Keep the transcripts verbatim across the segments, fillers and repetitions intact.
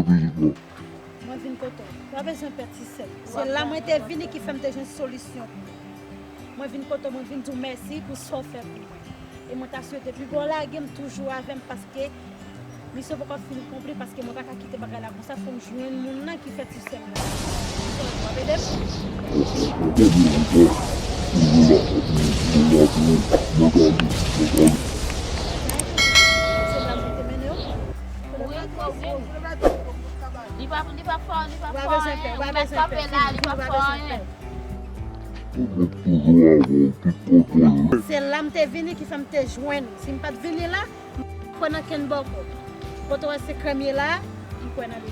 Mwen vin kote w. Pa bezwen pè ti sè m. Se la mwen te vini ki fè m te jwenn solisyon pou mwen. Mwen vin kote w, mwen vin di w mèsi pou sa w fè pou mwen. E mwen ta swete pi bon w lage m toujou avè m paske misyon poko fin konpli paske mwen pa ka kite bagay la konsa, fò m jwenn moun nan ki fè ti sè m nan. W ap ede m? Se la m te mennen w. Wi, kouzin. Li p ap, li p ap fè, li p ap fè anyen. Ou mèt kanpe la, li p ap fè anyen. Se la m te vini ki fè m te jwenn ou. Si m pa t vini la, m kwè nan kenn bòkò. Kote w wè se krèm ye la, m kwè nan li.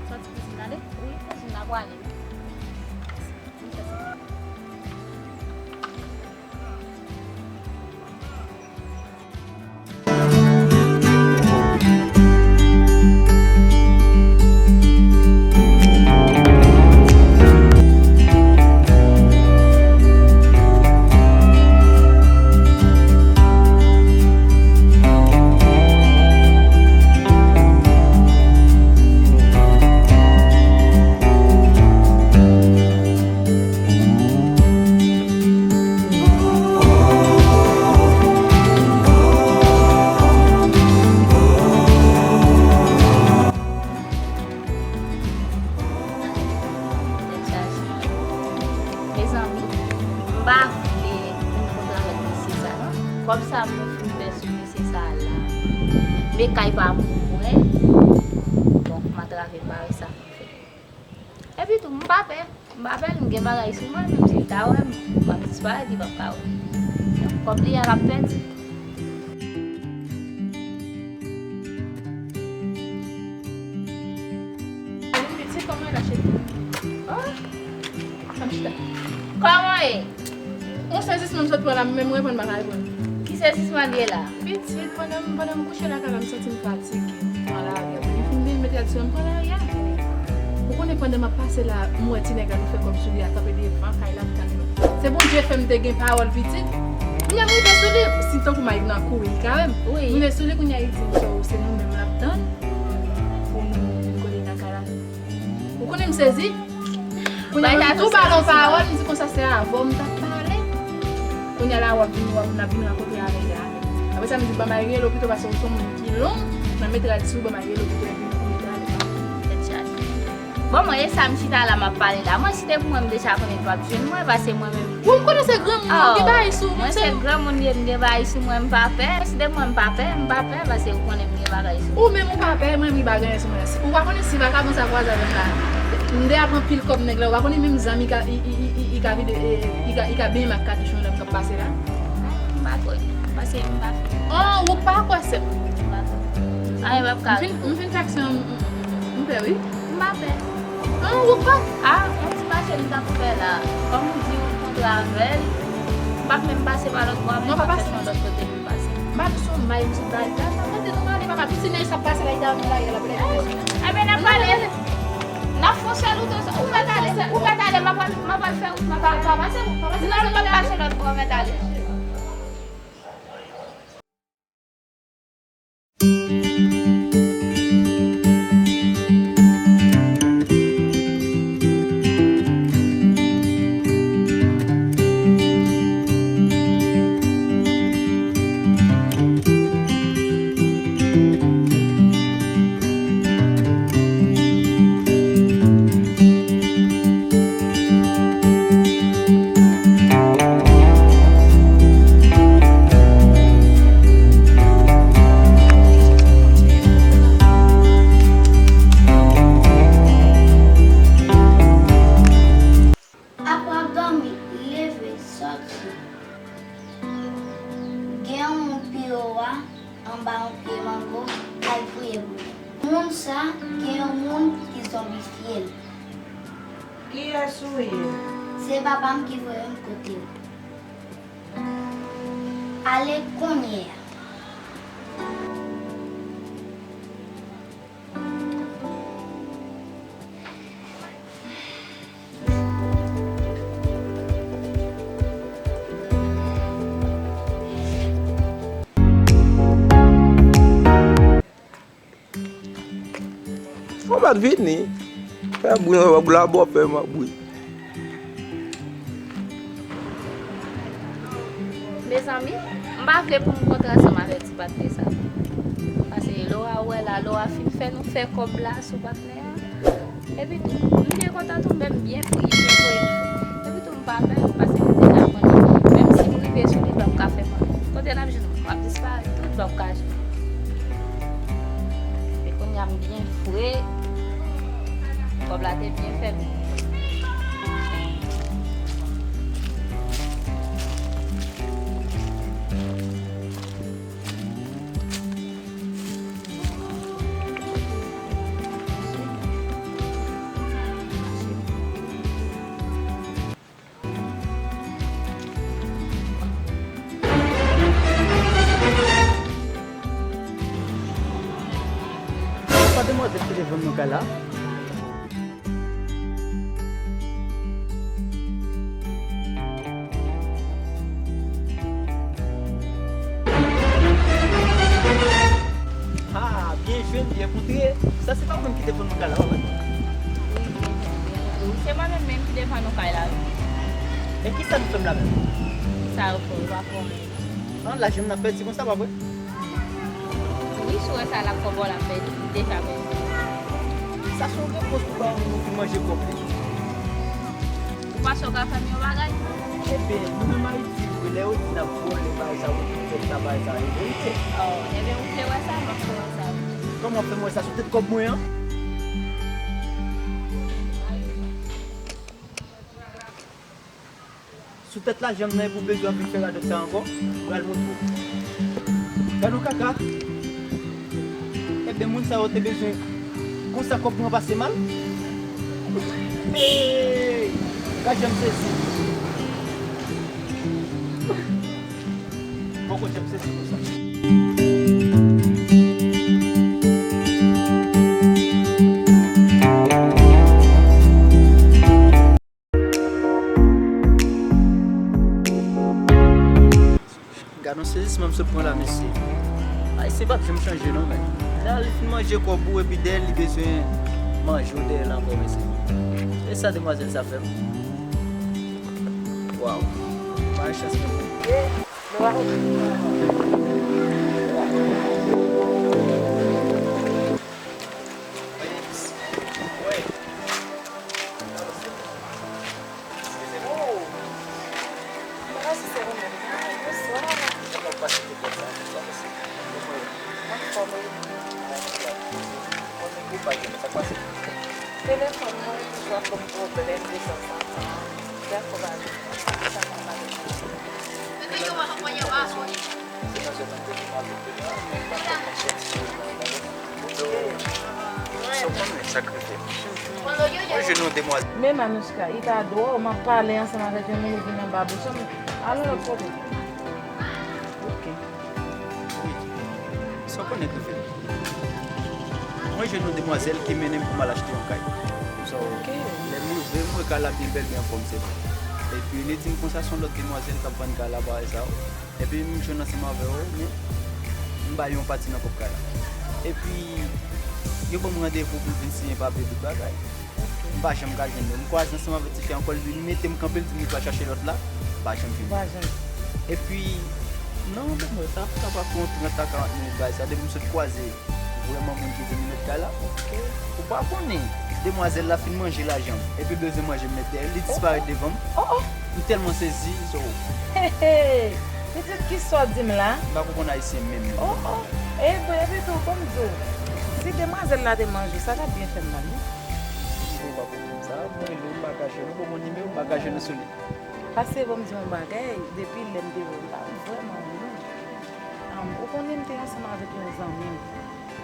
Sòti kouzin ale. Wi, kouzin la pwale. Tèt chaje. Mezanmi, m pa vle vin kontre avèk mesye sa non. Kòb sa m fin fè sou mesye sa la, men kay pa pou mwen. Donk, m atrave parèy sa m fè. Epi tou, m pa pè. M pa pè, m gen bagay sou mwen, menm si l ta wè m, m ap disparèt, li p ap ka wè m. Donk, kòb li a l ap pèdi. Alin, pitit, kòman w ye la, cheri? Oh, ann chita. Kòman w ye? Yon sezisman m sot pran la, m menm reponn m pa ka reponn. Ki sezisman l ye la? Pitit, pandan m, pandan m kouche lakay la, m santi m fatige. M pran lari a. Mwen fin vin mete l sou mwen, m pran lari a. Ou konnen pandan m ap pase la, m wè ti nèg la nou fè kòb sou li a kanpe devan kay la ap tann nou. Se Bondye fè m te gen pawòl pitit. Kounye a m rive sou li, si tankou m al nan kouri, li ka wè m. Wi. M rive sou li, kounye a li di m, "Sè w, se nou menm l ap tann pou nou vin kole nan kay la." Ou konnen m sezi. Kounye a m tou pale yon pawòl, m di konsa se avè w m t ap pale. Kounye a la w ap vin, w ap, n ap vin rankontre avè l la. Apre sa m di ban m al rele l pito paske ou se yon moun ki long nan mete rad sou ou, ban m al rele l pito epi nou konn pale. Tèt chaje. Bon, mwen e sa m chita la m ap pale la. Mwen si te pou mwen m deja konnen l p ap jwenn mwen paske mwen menm Ou m konnen se granmoun, ou gen bagay sou ou, mwen se granmoun m ye, m gen bagay sou mwen, m pa pè. Si de mwen m pa pè, m pa pè, paske ou konnen m gen bagay sou mwen. Ou menm ou pa pè, mwen menm m pa gen anyen sou mwen. Ou pa konnen si vakabon sa kwaze avè m la, m deja pran pil kòb nèg la, ou pa konnen menm zam li ka, li, li, li, li, li ka vide, e, li ka, li ka benyen m ak katouch mwen lè m t ap pase la. M pa konnen, paske m pa fè. Oh, ou pa kwè se. M pa kwè. Anyen p ap ka. M fin, m fin fè aksyon, m, m, m pè wi. M pa pè. An, ou pa? A, yon ti mache m t ap fè la. Kòm ou di ou kontre avè l, m p ap menm pase pa lòt bò a, men m p ap fè se yon lòt kote pou m pase. M pa di se yon may, m sot bay. Gad, gade nou ale, papa, tout ti nèj sa ap pase la, li ta vin la, l ap lè. Ebyen, n ap pale. N ap fon sèl wout ansanm. Ou mèt ale, ou mèt ale, m ap al, m ap al fè wout, m ap al. Pa, pa pase, pa pase. Non, m p ap pase lòt bò, mèt ale. Apre w ap dòmi, leve, sòti. Gen yon moun pi wo a, anba yon pye mango, al priye pou li. Moun sa gen yon moun ki zonbifye l. Kiyès ou ye? Se papa m ki voye m kote w. Ale kounye a. Ou Vini. Fè bri, w ap labò, fè m ap bri. Mezanmi, m pa vle pou m kontre ansanm avèk ti patnè sa. Paske lè w a wè la, lè w a fin fè nou fè kòb la sou patnè a. Epi tou, m byen kontan tou, men m byen fri, byen fri. Epi tou, m pa pè, paske m deja konnen, menm si m rive sou li, l p ap ka fè m anyen. Kote l ap jwenn mwen? M ap disparèt tou, l p ap ka jwenn mwen. E kounye a m byen fre. Kòb la te byen fèt. Pa demwazèl ki te vann nou kay la? Ah, byen jwenn, byen kontre. Sa se pa ou menm ki te vann nou kay la, wi? Wi, wi, wi, wi. Se mwen menm menm ki te vann nou kay la, wi. E kisa nou fè m la menm? Kisa yo fè w? Yo pa fè w anyen. An, lajan m nan pèdi konsa, pa vre? Wi, si w wè sa l ap fè w, l ap pèdi, li deja pèdi. Sa se yon repons pou ba yon moun ki manje kòb li. Ou panse w ka fè m yon bagay? Ebyen, nou menm Ayiti vre, lè yo di n ap vòlè bagay sa, yo di n fè bagay sa, e verite. Oh, ebyen, ou vle wè sa, m ap fè w wè sa. Kòman w ap fè m wè sa sou tèt kòb mwen an? Sou tèt lajan m nan epi w bezwen ap vin fè radòt sa ankò? M pral montre w. Gad yon kaka. Ebyen, moun sa yo te bezwen konsa kòb mwen pase mal. Hey! Gad jan m sezi. Poko jan m sezi konsa. Gad yon sezisman m sot pran la, mesye. Ayisyen pa t janm chanje non, men. Lè li fin manje kòb ou, epi dèyè li bezwen manje w dèyè l ankò, mesye. E sa demwazèl sa fè m? Waw. Pa gen chans pou mwen. Telefòn mwen toujou ap ban m pwoblèm detanzantan. Dakò, pa gen. Sa pa pale. Sa w konnen sa k rive m? Mwen jwenn yon demwazèl. Men Manouchka, li ta dwòl, m ap pale ansanm avèk yon moun, li vin anba bouch mwen. Al yon lòt kote. Ok. Wi. Sa w konnen k rive m? Mwen jwenn yon demwazèl ki mennen m pou m al achte yon kay. So, lè m rive, m wè kay la byen bèl, byen anfòm, se vre. Epi, li di m konsa se yon lòt demwazèl k ap vann kay la, bagay sa yo. Epi m jwenn ansanm avè yo, men m ba yo yon pati nan kòb kay la. Epi, yo ban m randevou pou m vin siyen papye tout bagay. M pa janm ka jwenn li. M kwaze ansanm avèk ti fi a ankò, li mete m kanpe, li di m li pral chache lòt la, m pa janm jwenn li. Epi, non, bon, mwen, sa, sa pa fè yon trant a karant minit bagay sa, depi m sot kwaze vrèman moun ki vin met kay la. Ou pa konnen, demwazèl la fin manje lajan m, epi l bezwen manje m met dèyè l, li disparèt devan m. M tèlman sezi, so. Pitit, kisa w di m la? M pa konprann ayisyen menm. Oh, oh. E, epi tou, ban m di w, si demwazèl la te manje w, sa t ap byen fè m mal, wi. Ou pa konprann sa, mwen rele w, m pa ka jwenn ou, bon, bon nimewo, m pa ka jwenn ou sou li. Paske ban m di w yon bagay, depi lè m te wè w la, m vrèman ri. Am, ou konnen m te ansanm avèk yon zanmi m.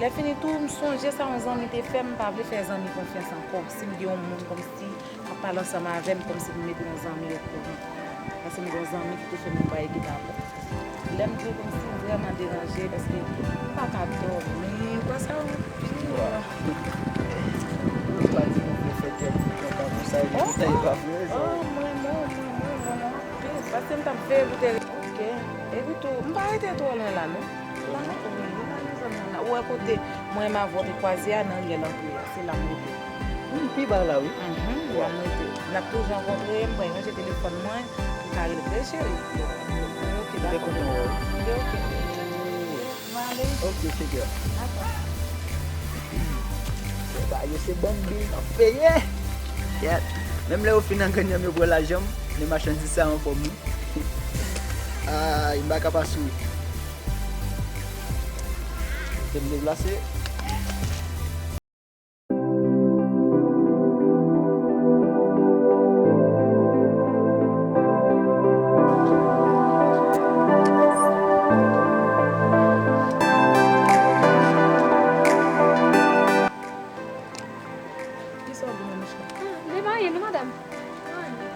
Lè fini tou, m sonje sa yon zanmi te fè m, m pa vle fè zanmi konfyans ankò. Si m gen yon moun kòmsi k ap pale ansanm avè m, kòmsi pou m mete yon zanmi okouran. Paske m gen yon zanmi ki te fè m yon bagay ki pa bon. Lè m di w kòmsi m vrèman deranje, paske m pa ka dòmi, m kwè sa yon pi. Ou pa di nou vle fè kè moun kontan konsa, epi konsa e pa vre, sa. Oh, mwen, mwen, mwen, mwen, mwen, mwen, anpil. Paske m t ap veye pou te. Ok. Epi tou, m pa rete twò lwen la, non. La, wi, m pa nan zòn nan la. Ou wè Kote mwen menm avè w te kwaze a nan ryèl antre a, se la m rete. Wi, pi ba la, wi. Mhm, la m rete. N ap toujou rankontre, m pran ranje telefòn mwen, m ka rele cheri. Mwen oke, dakò. M te kontan wè w. M te oke. M ale. Oke, oke, girl. Dakò. Se ba yo, se banm bil m ap peye. Kèt. Menm lè yo fin anganyan m, yo pran lajan m, men machandiz sa anfòm, wi. Ay, m pa ka pa souri. Te m deplase. Kisa w di, Manouchka? Ah, li pa anyen non, madanm.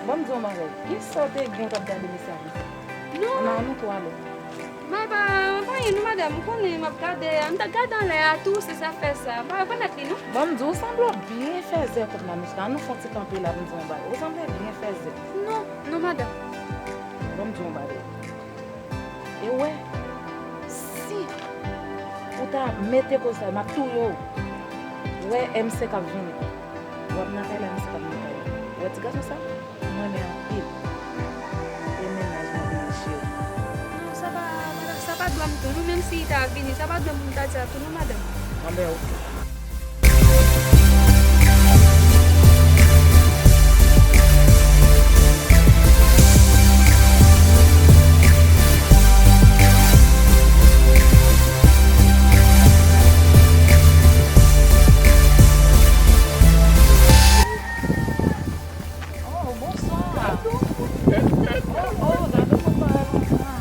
Bon, m di w yon bagay. Kisa w te gen w t ap gade mesye a konsa? Non. Ann, ann, nou tou ale. Mwen pa, pa anyen non, madanm. Ou konnen m ap gade a. M t ap gade anlè a tou, se sa fè sa. M pa rekonèt li non. Bon, m di w, ou sanble w byen fèzè kont Manouchka. Ann nou fè yon ti kanpe la pou m di w yon bagay. Ou sanble byen fèzè. Non, non, madanm. Bon, m di w yon bagay. E w wè, si ou ta mete koze sa, m ap touye w. Ou wè M C k ap vini. W ap nan kay la, M C k ap nan kay la. Ou wè ti gason sa? M renmen anpil. E mennaj mwen vini, cheri. Non, sa pa, sa pa dwa m tou. Non, menm si li ta vini, sa pa dwa m pou m ta di sa tou, non, madanm. Anben, oke. Oh, bonswa. Oh, oh, gade w konn parèt konsa.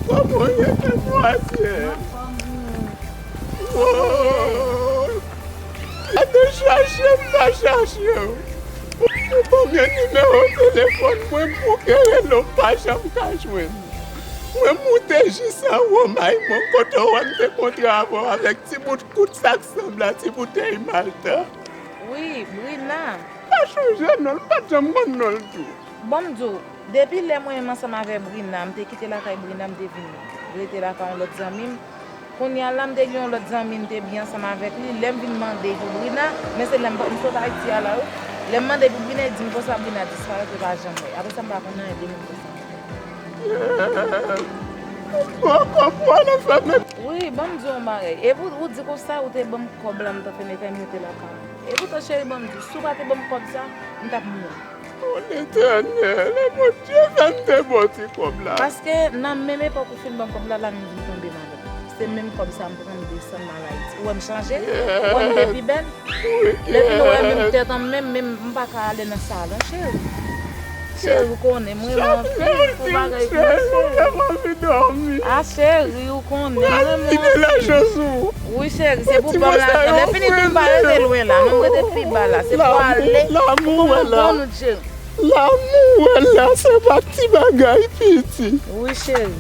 Kòman w ye, demwazèl? Anfòm, wi. Woy! M te chache, m pa chache w. Ou konbyen nimewo telefòn mwen m bouke rele w, m pa janm ka jwenn ou. Mwen moute jis anwo may mwen kote w wè m te kontre avè w avèk ti bout kout sa k sanble a ti boutèy Malta. Wi, Brina. Pa chonje non l, m pa t janm konn non l tou. Bon, m di w, depi lè mwen menm ansanm avè Brina, m te kite lakay Brina, m te vin rete lakay yon lòt zanmi m. Kounye a la, m te gen yon lòt zanmi, m te byen ansanm avèk li. Lè m vin mande pou Brina, men se lè m, m sot Ayiti a la, wi. Lè m mande pou Brina, li di m konsa Brina disparèt, yo pa janm wè. Apre sa, m pa konn anyen de moun konsa. Bon, kòb mwen nan fè men. Wi, ban m di w yon bagay. Epi w, ou di konsa, ou te ban m kòb la, m t ap fèmen kay m rete lakay mwen. Epoutan, cheri, ban m di w, si w pa te ban m kòb sa, m t ap mouri. O Letènèl, e Bondye fè m te ba w ti kòb la. Paske nan menm epòk ou fin ban m kòb la, la menm vin tonbe, madanm. Se menm kòb sa m pran, m desann m al Ayiti. Ou wè m chanje? Ou wè m vin pi bèl? Depi nou wè menm tèt an menm, menm m pa ka ale nan salon, cheri. Cheri, ou konnen, m renmen w anpil pou bagay konsa. A, cheri, ou konnen, m renmen w anpil. Wi, cheri, se pou ban m lajan. Lè fini tou, m pa rete lwen la, non, m rete pi ba la. Se pou ale, pou mwen ban nou, cheri. Lanmou wè la, se pa ti bagay, piti. Wi, cheri.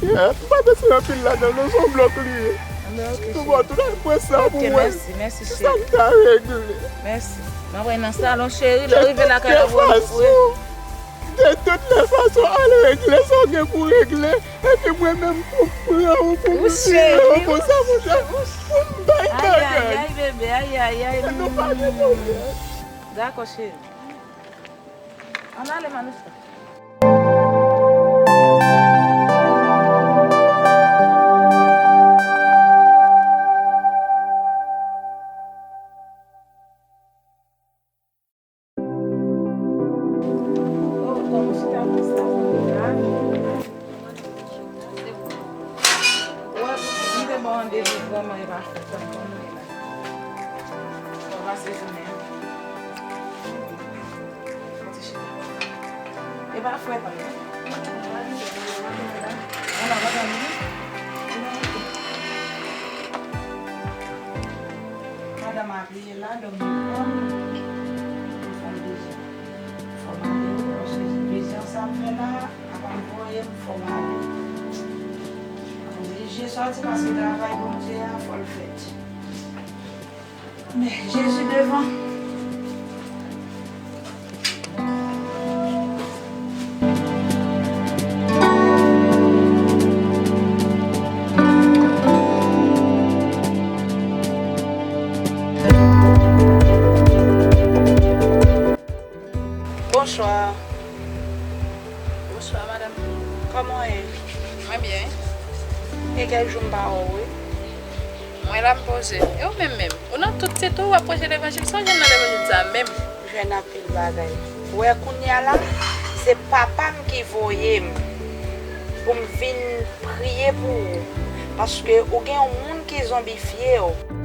Yeah, m pa te fè anpil ladan l non, se yon blòk li ye. Anben, oke, cheri. Tout bon, tout al pran sa pou mwen. Oke, mèsi, mèsi, cheri. Sa m ta regle. Mèsi. M ap wè nan salon, cheri, lè w rive lakay la, w wè m fre. De toutes les façons, al regle sa w gen pou regle. Epi mwen menm pou m pran ou, pou m vire ou konsa, pou m bay bagay. Ay, ay, ay, bebe, ay, ay, ay. Nou pa gen pwoblèm. Dakò, cheri. Ann ale, Manouchka. Oh, kòm chita konsa, zanmi la. Ou wè, m te ba w randevou vrèman, e pa fèt, tann kòman w ye la. Bon, pase jounen an. Bon, ti chita. E pa fwèt an, non. An nan, pa dòmi, non. Madanm ap li ye la, dòmi pran m. Fò m bezwen. Fò m ale, paske bezwen sa m fè la, apa m voye m, fò m ale. M oblije sòti paske travay Bondye a, fò l fèt. Men Jezi devan. Bonswa, madanm. Kòman w ye? Mwen byen. Gen kèk jou m pa wè w, wi. Mwen la m poze. E ou menm menm? Ou nan tout tit ou, w ap preche levanjil. Sa w jwenn nan levanjil sa a menm? Jwenn anpil bagay. Ou wè kounye a la, se papa m ki voye m pou m vin priye pou ou. Paske ou gen yon moun ki zonbifye w.